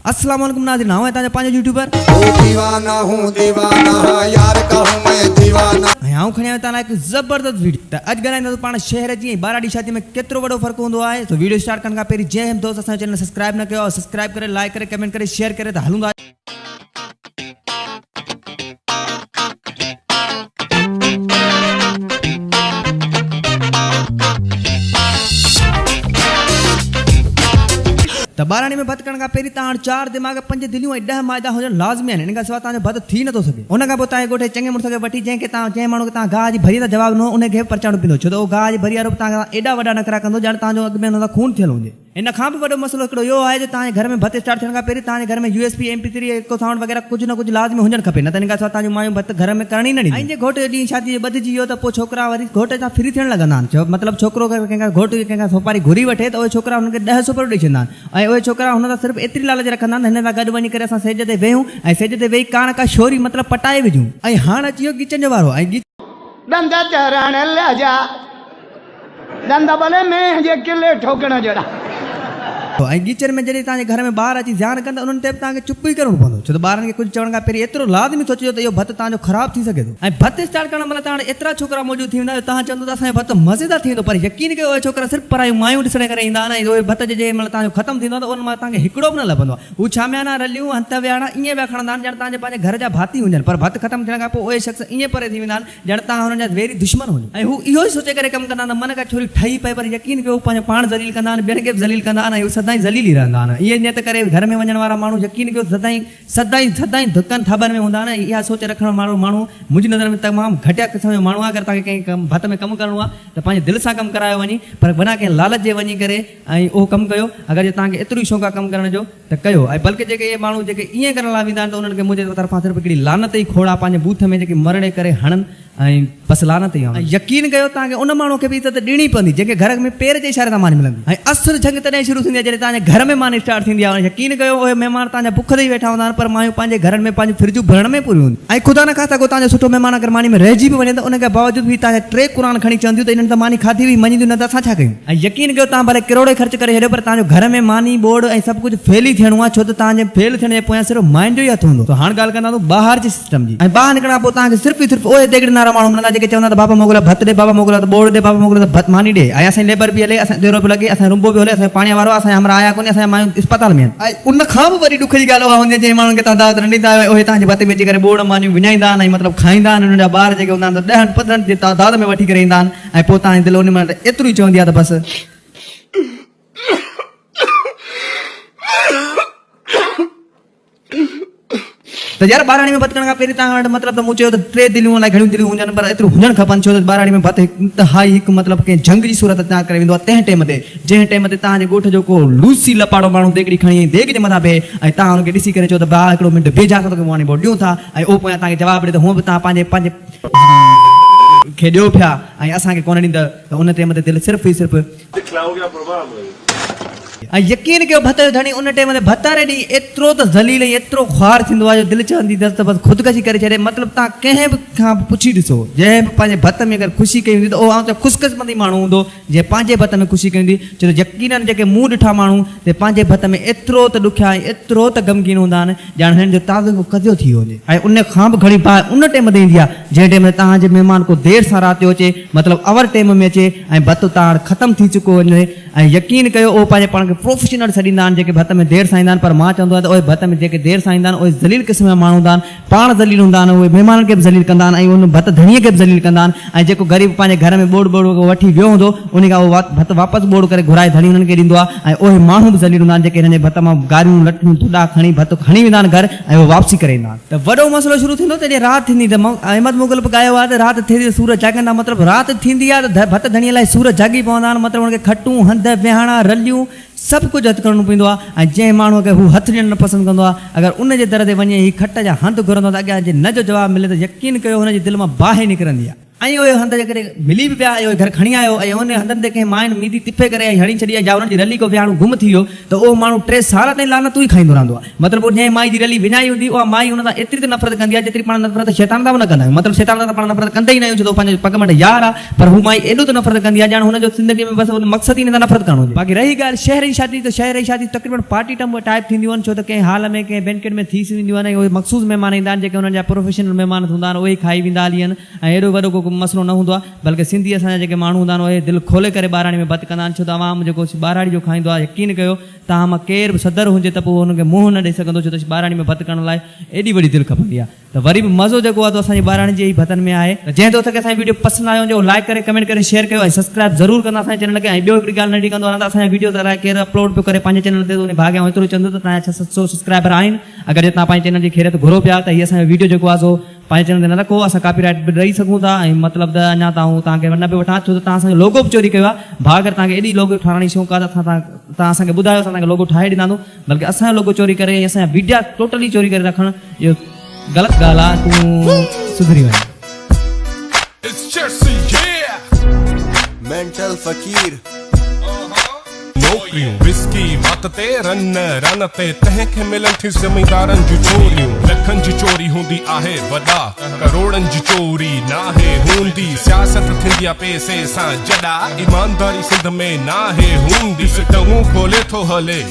السلام عليڪم ناظرين آئون آهيان توهان جو پنهنجو يوٽيوبر. هو ديوانا هون ديوانا يار ڪا هون مين ديوانا. ۽ آئون کڻي آيو توهان لاء هڪ زبردست ويڊيو ته اڄ ڳالهائينداسون پاڻ شهر جي ۽ ٻهراڙي شادي ۾ ڪيترو وڏو فرق هوندو آهي سو ويڊيو اسٽارٽ ڪرڻ کان پهرين جنهن به دوست اسان جو چينل سبسڪرائب نه ڪيو آهي سبسڪرائب ڪري لائيڪ ڪري ڪمينٽ ڪري شيئر ڪري ته هلون ٿا. ته ٻاراڻي ۾ ڀت ڪرڻ کان پهرين توهان وٽ چار دماغ، پنج دليون ۽ ڏهه معدا هجڻ لازمي آهن. ان کان سواء توهان جو ڀت ٿي نٿو سگهي. ان کان پوء توهان جي ڳوٺ جي چڱي مڙس کي وٺي جنهن کي توهان جنهن ماڻهو کي توهان گاهه جي ڀريء تان جواب ڏنو هو، انهي کي به پرچائڻو پوندو، ڇو ته اهو گاهه جي ڀريء وارو به توهان سان ايڏا وڏا نخرا ڪندو ڄڻ توهان جو اڳ ۾ هن سان خون ٿيل هجي. ان کان به وڏو مسئلو هڪڙو اهو آهي جو توهان جي گهر ۾ ڀت اسٽارٽ ٿيڻ کان پهرين توهان جي گهر ۾ U S B, M P three, echo sound وغيره ڪجهه نه ڪجهه لازمي هجڻ کپي نه ته ان کان سواء توهان جون مايون ڀت گهر ۾ ڪرڻ ئي نه ڏينديون. ۽ جي گهوٽ جو ڏينهن شاديء جو ٻڌجي ويو ته پوء ڇوڪرا وري گهوٽ سان ڦري ٿيڻ لڳندا آهن. ڇو مطلب ڇوڪرو اگر ڪنهن کان گهوٽ ڪنهن کان سوپاري گهري وٺي ته اهي ڇوڪرا هن کي ڏهه سوپاريون ڏئي ڇڏيندا آهن ۽ اهي ڇوڪرا هن سان صرف ايتري لالچ رکندا آهن ته هن سان گڏ وڃي ڪري اسان سيج تي ويهون ۽ سيج تي ويهي ڪا نه ڪا شوري مطلب پٽائي وجهون. ۽ هاڻ اچي ويو ڳيچن جو وارو ۽ ڳيچ. ڏند چرڻ لهجا. ڏند ڀلي مينهن جي ڪلي ٺوڪڻ جهڙا. ۽ ڳيچن ۾ جڏهن توهان جي گهر ۾ ٻار اچي زيان ڪن ته انهن تي به توهان کي چپ ئي ڪرڻو پوندو ڇو ته ٻارن کي ڪجهه چوڻ کان پهرين ايترو لازمي سوچجو ته اهو ڀت توهان جو خراب ٿي سگهي ٿو. ۽ ڀت اسٽارٽ ڪرڻ مهل توهان وٽ ايترا ڇوڪرا موجود ٿي ويندا جو توهان چوندو ته اسان جو ڀت مزيدار ٿي ويندو پر يقين ڪيو اهي ڇوڪرا صرف پرايون مايون ڏسڻ جي ڪري ايندا آهن ۽ اهي ڀت جي جنهن مهل توهان جو ختم ٿيندو آهي ته انهن مان توهان کي هڪڙو به نه لڀندو آهي هو ڇاميانا، رليون، هنٿ ويهاڻا ائين پيا کڻندا آهن ڄڻ توهان جي پنهنجي گهر جا ڀاتي هجن پر ڀت ختم ٿيڻ کان پوء اهي شخص ائين پري ٿي ويندا آهن ڄڻ توهان هنن جا ويري دشمن هجو ۽ هو اهو ئي سوچي ڪري ڪم ڪندا آهن ته من ڪا ڇوري ٺهي پئي پر يقين ڪيو هو پنهنجو پاڻ ذليل ڪندا آهن ٻين کي به ذليل ڪندا آهن ۽ هو سدائين ذليل ئي رهندا آهن اهي نيت ڪري گهر ۾ وڃڻ وارا ماڻهو يقين ڪيو سدائين سدائين سدائين ڌڪن ٿاٻن ۾ هوندا آهن ۽ اها سوچ رکڻ وارو ماڻهو منهنجي نظر ۾ تمام گهٽيا قسم جو ماڻهو آهي اگر توهان کي ڪنهن ڪم ڀت ۾ ڪم ڪرڻو آهي ته پنهنجي دل سان ڪم ڪرايو وڃي پر بنا ڪنهن لالچ جي وڃي ڪري ۽ اهو ڪم ڪيو اگر جي توهان کي ايترو ئي شوق آهي ڪم ڪرڻ جو ته ڪيو ۽ بلڪه جيڪي اهي ماڻهو جيڪي ائين ڪرڻ لاء ويندا آهن ته انهن کي منهنجي طرفان صرف هڪڙي لعنت ئي کوڙ آهي پنهنجي بوٿ ۾ جيڪي مرڙي ڪري هڻن ۽ بس لعنت ئي آهي ۽ يقين ڪيو توهان کي ان ماڻهو کي به عزت ڏيڻي پوندي جنهن کي گهر ۾ پير جي اشاري سان ماني ملندي ۽ اصل جنگ تڏهن شروع ٿيندي آهي جڏهن توهان جي گهر ۾ ماني اسٽارٽ ٿيندي آهي يقين ڪيو اهي مهمان توهان جا بک تي ئي ويٺا هوندا آهن پر مايون پنهنجي گهرن ۾ پنهنجون فرجون ڀرڻ ۾ پوريون هونديون ۽ خدا نخواسته ڪو توهان جو سٺو مهمان اگر ماني ۾ رهجي به وڃي ته ان کي باوجود به توهان جا ٽي قرآن کڻي چونديون ته انهن ته ماني کاڌي هئي مڃينديون نه ته اسان ڇا ڪيون. ۽ يقين ڪيو توهان ڀلي ڪروڙين خرچ ڪري ڇڏيو پر توهان جو گهر ۾ ماني، ٻوڙ ۽ سڀ ڪجهه فيل ئي ٿيڻو آهي ڇو ته توهان جي فيل ٿيڻ جي پويان صرف ماين جو ئي هٿ هوندو. سو هاڻ ڳالهه ڪنداسون ٻاهر جي سسٽم جي ۽ ٻاهر نڪرڻ کان پوء توهان کي صرف ئي صرف اهي ديڳڙين وارا ماڻهو ملندا جيڪي چوندا ته بابا موڪليو ڀت ڏي بابا موڪليو ته ٻوڙ ڏي بابا موڪليو ته ڀت ماني ڏي ۽ اسان جي ليبر پئي هلي اسان جو ديرو پيو لڳي اسان جو رنبو پيو هلي اسان جو پاڻيء وارو آهي اسان جا همراهه آيا ڪونهي اسان جا مايون اسپتال ۾ آهن. ۽ ان کان به وڏي ڏک جي ڳالهه اها هوندي آهي جنهن ماڻهن کي توهان دعوت نه ڏيندا آهيو ۽ اهي توهان جي ڀت ۾ اچي ڪري ٻوڙ مانيون وڃائيندا آهن ۽ مطلب کائيندا آهن انهن جا ٻار جيڪي هوندا آهن ته ڏهن پندرهن جي تعداد ۾ وٺي ڪري ايندا آهن ۽ پوء توهان جي دل ان مهل ته ايترو ئي چوندي آهي ته بس. ته يار ٻاراڻي ۾ ڀت ڪرڻ کان پهرين توهان وٽ مطلب ته مون چيو ته ٽي دليون الائي گهڻيون دليون هجن پر ايتريون هجڻ کپن ڇو ته ٻاراڻي ۾ ڀت هڪ انتهائي هڪ مطلب ڪنهن جنگ جي صورت اختيار ڪري ويندو آهي تنهن ٽيم تي جنهن ٽيم تي توهان جي ڳوٺ جو ڪو لوسي لپاڙو ماڻهو ديڳڙي کڻي ۽ ديڳ جي مٿان بيهي ۽ توهان ان کي ڏسي ڪري چئو ته ڀاء هڪڙو منٽ بيهه جا اسان توکي ماني ٻوڙ ڏيون ٿا ۽ اهو پويان توهان کي جواب ڏي ته هونء به توهان پنهنجي پنهنجي کي ڏيو پيا ۽ اسان کي ڪونه ڏيندؤ ته ان ٽيم تي دل صرف ئي صرف ۽ يقين ڪيو ڀت جو ڌڻي ان ٽيم تي ڀتاري ڏينهن ايترو ته ذليل ۽ ايترو خوار ٿيندو آهي جو دل چوندي اٿس ته بس خودڪشي ڪري ڇڏي مطلب توهان ڪنهن به کان به پڇي ڏسو جنهن به پنهنجي ڀت ۾ اگر خوشي ڪئي هوندي ته اهو آئون چوان خوشقسمت ئي ماڻهو هوندو جنهن پنهنجي ڀت ۾ خوشي ڪئي هوندي ڇو ته يقينن جيڪي مون ڏٺا ماڻهو سي پنهنجي ڀت ۾ ايترو ته ڏکيا ۽ ايترو ته غمگين هوندا آهن ڄڻ هنن جو تازو ڪو قضيو ٿي ويو هجي ۽ ان کان به گهڻي باهه ان ٽيم تي ايندي آهي جنهن ٽيم تي توهان جي مهمان ڪو دير سان رات جو اچي مطلب اور ٽيم ۾ اچي ۽ ڀت توهان وٽ ختم ٿي چڪو هجي ۽ يقين ڪيو اهو پنهنجي پاڻ کي پروفيشنل سڏيندا آهن جيڪي ڀت ۾ دير سان ايندا آهن پر مان چوندو آهيان ته اهي ڀت ۾ جيڪي دير سان ايندا آهن اهي ذليل قسم جا ماڻهو هوندا آهن پاڻ ذليل هوندا آهن اهي مهمانن کي به ذليل ڪندا آهن ۽ ان ڀت ڌڻيء کي به ذليل ڪندا آهن ۽ جيڪو غريب پنهنجي گهر ۾ ٻوڙ ٻوڙ وٺي ويو هوندو انهي کان اهو ڀت واپس ٻوڙ ڪري گهرائي ڌڻي انهن کي ڏيندو آهي ۽ اهي ماڻهو به ذليل هوندا آهن جيڪي هنن جي ڀت مان گاريون لٺيون ٿڏا کڻي ڀت کڻي ويندا آهن گهر ۽ اهي واپسي ڪري ايندا آهن. ته وڏو مسئلو شروع ٿيندو ته جڏهن رات ٿيندي ته احمد مغل به ڳايو آهي ته رات ٿئي ٿي ته سور جاڳندا مطلب رات ٿيندي آهي ته ڀت ڌڻيء لاء سور جاڳي پوندا آهن مطلب ان کي کٽون هنڌ ويهاڻا رليون سڀ ڪجهه هٿ ڪرڻو پوندو آهي ۽ جنهن ماڻهوء کي هو هٿ ڏيڻ نه پسند ڪندو آهي، اگر ان جي در تي وڃي هي کٽ جا هنڌ گهرندو آهي ته اڳيان جي نه جو جواب ملي ته يقين ڪيو هن جي دل مان باهه نڪرندي آهي. ۽ اهي هنڌ جيڪڏهن ملي به پيا ۽ اهي گهر کڻي آيو ۽ انهن هنڌن تي ڪنهن ماين ميندي تڦي ڪري ۽ هڻي ڇڏي ۽ يا انهن جي رلي ڪو ويهاڻو گم ٿي ويو ته اهو ماڻهو ٽي سال تائين لعنتون ئي کائيندو رهندو آهي. مطلب اهو جنهن مائي جي رلي وڃائي هوندي اها مائي ان سان ايتري ته نفرت ڪندي آهي جيتري پاڻ نفرت شيطان سان به نه ڪندا آهيون. مطلب شيطان سان ته پاڻ نفرت ڪندا ئي نه آهيون ڇو ته اهو پنهنجو پڳ مٽ يار آهي پر هو مائي ايڏو ته نفرت ڪندي آهي ڄڻ هن جو زندگي ۾ بس مقصد ئي هن سان نفرت ڪرڻ هجي. باقي رهي ڳالهه شهر جي شادي جي ته شهر جي شادي تقريبن پارٽي ٽم ٽائيپ ٿينديون آهن ڇو ته ڪنهن هال ۾ ڪنهن بينڪيٽ ۾ ٿي وينديون آهن ۽ اهي مخصوص مهمان ايندا آهن جيڪي انهن جا پروفيشنل مهمان هوندا آهن اهي ئي کائي ويندا هلي آهن ۽ ايڏو وڏو ڪو مسئلو نه هوندو آهي بلڪه سنڌي اسان جا جيڪي ماڻهو هوندا آهن اهي دل کولي ڪري ٻاراڻي ۾ ڀت ڪندا آهن ڇو ته عوام جيڪو ٻاراڙي جو کائيندو آهي يقين ڪيو توهان مان ڪير به صدر هجي ته پوء هن کي منهن نه ڏئي سگهندو ڇو ته ٻاراڻي ۾ ڀت ڪرڻ لاء ايڏي وڏي دل کپندي آهي ته وري به مزو جيڪو آهي اسان جي ٻاراڻي جي ئي ڀتن ۾ آهي. ته جنهن دوست کي اسان جي ويڊيو پسند آيو هجي اهو لائيڪ ڪري ڪمينٽ ڪري شيئر ڪيو ۽ سبسڪرائب ضرور ڪندا اسان جي چينل کي ۽ ٻيو هڪڙي ڳالهه ننڍي ڪندو هلان ته اسان جا ويڊيوز الائي ڪير اپلوڊ پيو ڪري پنهنجي چينل تي ته انهي ڀاء کي آئون ايترو ئي چوندس ته توهان جا ڇهه 700 سبسڪرائبر آهن اگر جي توهان پنهنجي چينل جي خيريت گهرو پيا ته هي اسان جو ويڊيو جيڪو آهي سو پنهنجي چينل تي نه رکو اسان ڪاپي رائيٽ به ڏئي سگهون ٿا ۽ مطلب ته اڃا ته آئون توهان کي نه پيو وٺان ڇو ته توهان اسان جو لوگو به چوري ڪيو آهي ڀاء اگر توهان کي ايڏي لوگو ٺاهڻ جي شوق آهي ته اسان توهان توهان اسان کي ٻڌايو اسان توهان کي لوگو ٺاهي ڏينداسون بلڪه اسان جو لوگو چوري ڪري ۽ اسان جا ويڊيا ٽوٽلي چوري ڪري رکڻ اهو غلط ڳالهه آهي تون سڌري وڃ. It's Jersey, yeah! Mental فقير. نوڪريون، وسڪي، وات تي رن، رن تي تنهن کي ملن ٿيون زميندارن جون چوريون. لکن جي چوري هوندي آهي وڏا، ڪروڙن جي چوري ناهي هوندي. سياست ٿيندي آ پئسي سان جڏا، ايمانداري سنڌ ۾ ناهي هوندي. ڏس ٽنگون کولي ٿو هلي.